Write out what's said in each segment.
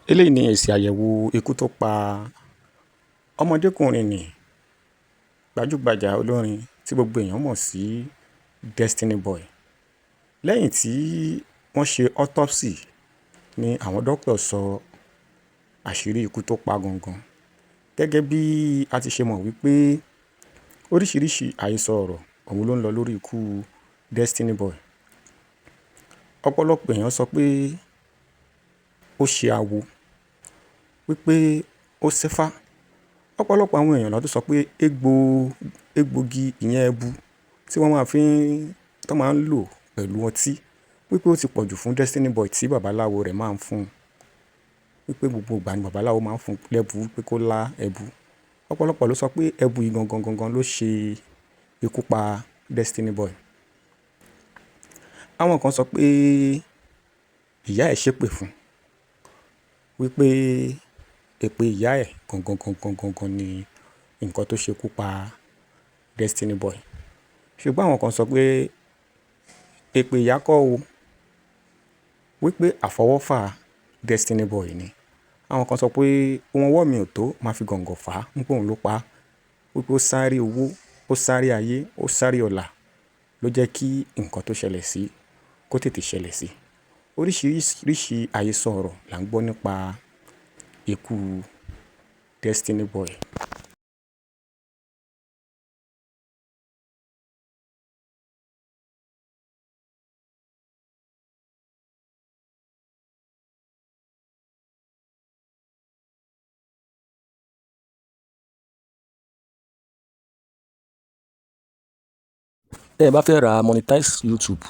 Eléyìí ni èsì àyẹ̀wò ikú tó pa ọmọdékùnrin ní gbajúgbajà olórin tí gbogbo èèyàn mọ̀ sí Destiny Boy. Lẹ́yìn tí wọ́n ṣe autopsy ni àwọn dókítà sọ àṣírí ikú tó pa gangan. Gẹ́gẹ́ bí a ti ṣe mọ̀ wípé oríṣiríṣi àhesọ ọ̀rọ̀ òun ló ń lọ lórí ikú Destiny Boy. Ọ̀pọ̀lọpọ̀ èèyàn sọ pé ó ṣe awo, wípé ó ṣẹ́fá. Ọ̀pọ̀lọpọ̀ àwọn èèyàn ló tún sọ pé egbògi ìyẹn ẹbu tí wọ́n máa fi ń, tó máa ń lò pẹ̀lú ọtí, wípé ó ti pọ̀jù fún Destiny Boy tí babaláwo rẹ̀ máa ń fún un. Wípé gbogbo ìgbà ni babaláwo máa ń fún un lẹ́bu wípé kó lá ẹbu. Ọ̀pọ̀lọpọ̀ ló sọ pé ẹbu yìí gangan gangan ló ṣe ikú pa Destiny Boy. Àwọn kan sọ pé ìyá ẹ̀ ṣépè fún un, wípé èpè ìyá ẹ̀ gangan gangan gangan ni nǹkan tó ṣe ikú pa Destiny Boy. Ṣùgbọ́n àwọn kan sọ pé èpè ìyá kọ́ o, wípé àfọwọ́fà Destiny Boy ni. Àwọn kan sọ pé ohun ọwọ́ mi ò tó máa fi gọ̀ǹgọ̀ fà á, wípé òun ló pa á, wípé ó sáré owó, ó sáré ayé, ó sáré ọlá ló jẹ́ kí nǹkan tó ṣẹlẹ̀ sí kó tètè ṣẹlẹ̀ sí. Oríṣiríṣi àhesọ ọ̀rọ̀ là ń gbọ́ nípa ikú Destiny Boy. Tẹ́ ẹ bá fẹ́ ra monetize YouTube,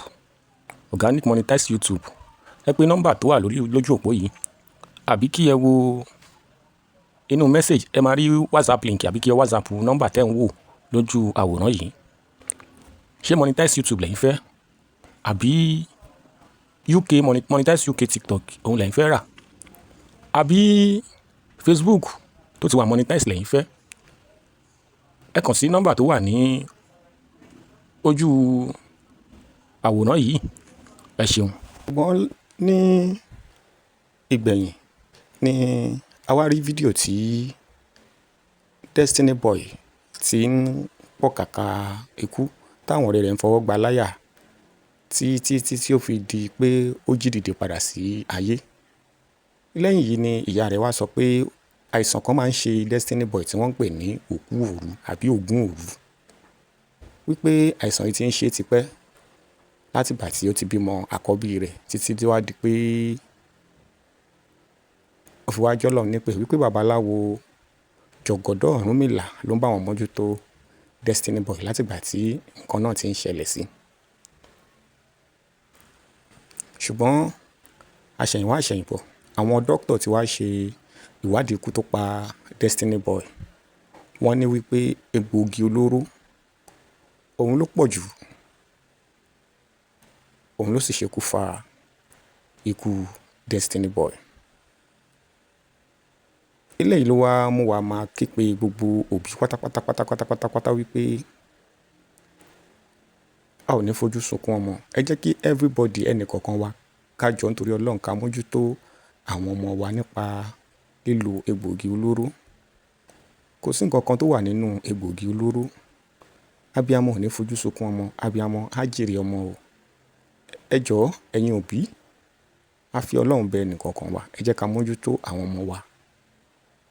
organic monetize YouTube, ẹ pè nọ́mbà tó wà lórí lójú òpó yìí, àbí kí ẹ wo inú message, ẹ máa rí WhatsApp link, àbí kí ẹ WhatsApp nọ́mbà tẹ́ ń wò lójú àwòrán yìí. Ṣé monetize YouTube lẹ́yìn fẹ́? Àbí UK monetize UK TikTok òun lẹ́yìn fẹ́ rà? Àbí Facebook tó ti wà monetize lẹ́yìn fẹ́? Ẹ kàn sí nọ́mbà tó wà ní ojú àwòrán yìí. Ẹ ṣeun. Ṣùgbọ́n ní ìgbẹ̀yìn ni a wá rí fídíò tí Destiny Boy ti ń pọ̀kàkà ikú táwọn ọ̀rẹ́ rẹ̀ ń fọwọ́ gba láyà tí tí tí tí ó fi di pé ó jí dìde padà sí ayé. Lẹ́yìn yìí ni ìyá rẹ̀ wá sọ pé àìsàn kan máa ń ṣe Destiny Boy tí wọ́n ń pè ní òkú òru àbí ògún òru. Wípé àìsàn yìí ti ń ṣe tipẹ́ láti ìgbà tí ó ti bímọ àkọ́bí rẹ̀ títí tí wá di pé ó fi wá jọ́lọ́run nípè wípé babaláwo Jọ̀gọ̀dọ̀ Ọ̀rúnmìlà ló ń bá wọn mójútó Destiny Boy láti ìgbà tí nǹkan náà ti ń ṣẹlẹ̀ sí. Ṣùgbọ́n àṣẹ̀yìnwá àṣẹ̀yìnbọ̀, àwọn dókítà tí wá ṣe ìwádìí ikú tó pa Destiny Boy. Wọ́n ní wípé egbògi olóró òun ló pọ̀ jù, òun ló sì ṣekú fa ikú Destiny Boy. Eléyìí ló wá mú wa máa ké pe gbogbo òbí pátápátá pátápátá pátápátá wípé a ò ní fojú sunkún ọmọ. Ẹ jẹ́ kí everybody ẹnì kọ̀ọ̀kan wa ká jọ nítorí Ọlọ́run ká mójútó àwọn ọmọ wa nípa lílo egbògi olóró. Kò sí nǹkan kan tó wà nínú egbògi olóró. Abiyamọ ò ní fojú sunkún ọmọ, abiyamọ á jèrè ọmọ o. Ẹ jọ̀ọ́ ẹ̀yin òbí, a fi Ọlọ́run bẹ ẹnì kọ̀ọ̀kan wa. Ẹ jẹ́ ká mójútó àwọn ọmọ wa.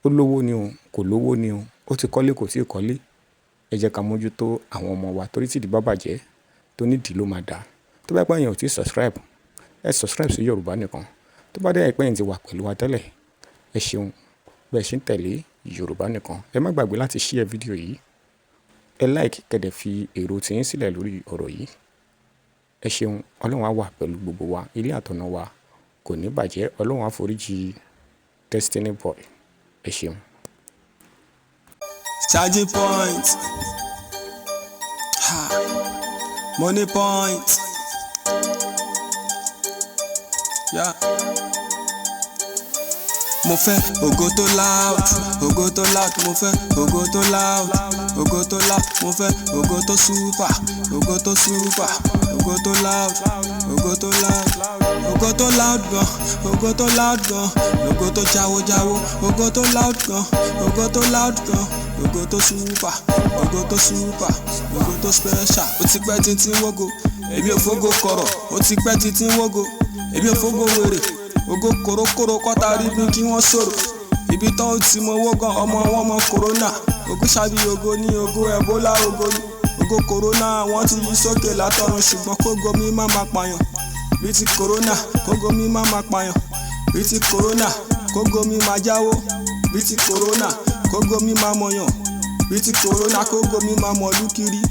Ó lówó ni o, kò lówó ni o, ó ti kọ́lé kò tíì kọ́lé. Ẹ jẹ́ ká mójútó àwọn ọmọ wa torí tí ìdí bá bàjẹ́, tó nídìí ló máa dà. Tó bá jẹ́ pé ẹ̀yin ò tíì subscribe, ẹ subscribe sí Yorùbá Nìkan. Tó bá dé pé ẹ̀yin ti wà pẹ̀lú wa tẹ́lẹ̀, ẹ ṣeun bí ẹ ṣe ń tẹ̀lé Yorùbá Nìkan. Ẹ má gbàgbé láti share fídíò yìí. Ẹ like kẹ́ dẹ̀ fi èrò tí yín sílẹ̀ lórí ọ̀rọ̀ yìí. Ẹ ṣeun, Ọlọ́run á wà pẹ̀lú gbogbo wa. Ilé àtọ̀nà wa kò ní bàjẹ́. Ọlọ́run á foríjì Destiny Boy. Ẹ ṣeun. Charging point. Ha. Money point. Yeah. Mo fẹ́ ògo tó loud, ògo tó loud, mo fẹ́ ògo tó loud, ògo tó loud, mo fẹ́ ògo tó super, ògo tó super, ògo. Ògo tó loud, ògo tó loud, ògo tó loud gan, ògo tó loud gan, ògo tó jáwó jáwó, ògo tó loud gan, ògo tó loud gan, ògo tó super, ògo tó super, ògo tó special. Ó ti pẹ́ títí wógo, èmi ò fógo kọ̀rọ̀, ó ti pẹ́ títí wógo, èmi ò fógo wèrè, ògo kòrókòró kọ́ta rí bí kí wọ́n sọ̀rọ̀. Ibi tán ti mọ owó gan, ọmọ wọn mọ kòrónà, ògo ṣáàbì ògo ní ògo ẹ̀bólà ògo ní ògo kòrónà, wọ́n ti yí sókè látọ̀run ṣùgbọ́n kógo mi má má pààyàn bí ti kòrónà, kógo mi má má pààyàn bí ti kòrónà, kógo mi má jáwó bí ti kòrónà, kógo mi má mọyàn bí ti kòrónà, kógo mi má mọ̀lú kiri.